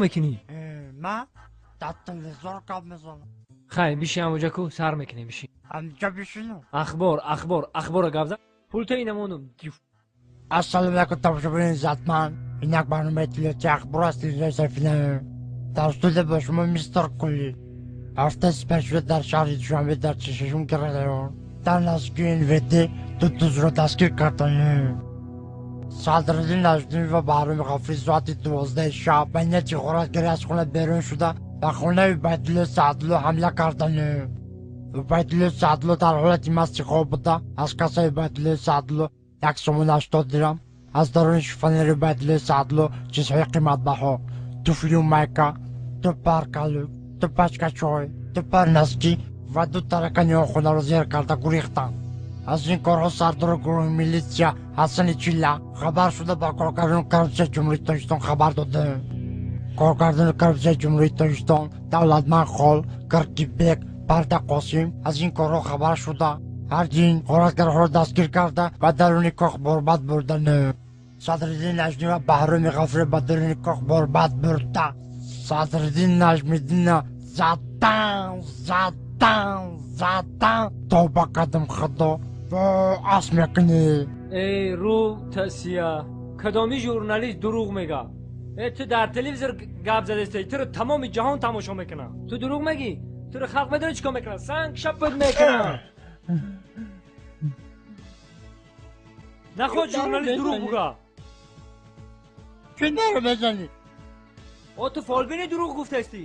Мекунӣ? Ман дар телевизор гап мезанам. Хай, биши ҳамоҷа ку, сар мекунем, биши. Ҳамҷа бишинам? Ахбор, ахбор, ахбора гап зан. Пулта инамонум. Ассалому алайкум, тамошобинони иззатманд. Инак барномаи иттилоотии ахбор аз телевизиони Сафина. Дар студия бо шумо мистер Кулли. Ҳафтаи сипаришуда дар шаҳри Душанбе дар 46 район дар наздикии НВД ду дузро дастгир карданд. Садриддин Наҷмиддин ва Баҳроми Ғафурӣ соати 12 шаб ба нияти ғоратгарӣ аз хона берун шуда, ба хонаи Убайдулло Саъдулло ҳамла карданд. Убайдулло Саъдулло дар ҳолати масти хоб буда, аз кассаи Убайдулло Саъдулло 1 сомон 80 дирам, аз даруни шифонери Убайдулло Саъдулло чизҳои қиматбаҳо: туфлию майка, ду пар калук, ду пачка чой, ду пар носки ва ду таракани он хонаро зер карда гурехтанд. Аз ин корҳо сардори гурӯҳи милитсия Ҳасани Чилла хабар шуда, ба коргардони коррупсияи Ҷумҳурии Тоҷикистон хабар доданд. Коргардони коррупсияи Ҷумҳурии Тоҷикистон Давлатманд Хол, Киркибек, Парда Қосим аз ин корҳо хабар шуда, ҳардин ғоратгарҳоро дастгир карда, ба даруни кох борбад бурданд. Садриддин Наҷмӣ ва Баҳроми Ғафурӣ ба даруни кох борбад бурда, Садриддин Наҷмиддинна задан, задан, задан. Тавба кардам, Худо, ас мекунӣ. Эй, рӯ тасия, кадоми журналист дурӯғ мега? Э, ту дар телевизор гап задестаи, туро тамоми ҷаҳон тамошо мекунад, ту дурӯғ мегӣ? Туро халқ медонӣ чӣ кор мекунад? Санг шапат мекунад. Наход журналист дурӯғ буга. Чӣ наро мезанӣ? О, ту фолбини, дурӯғ гуфтастӣ.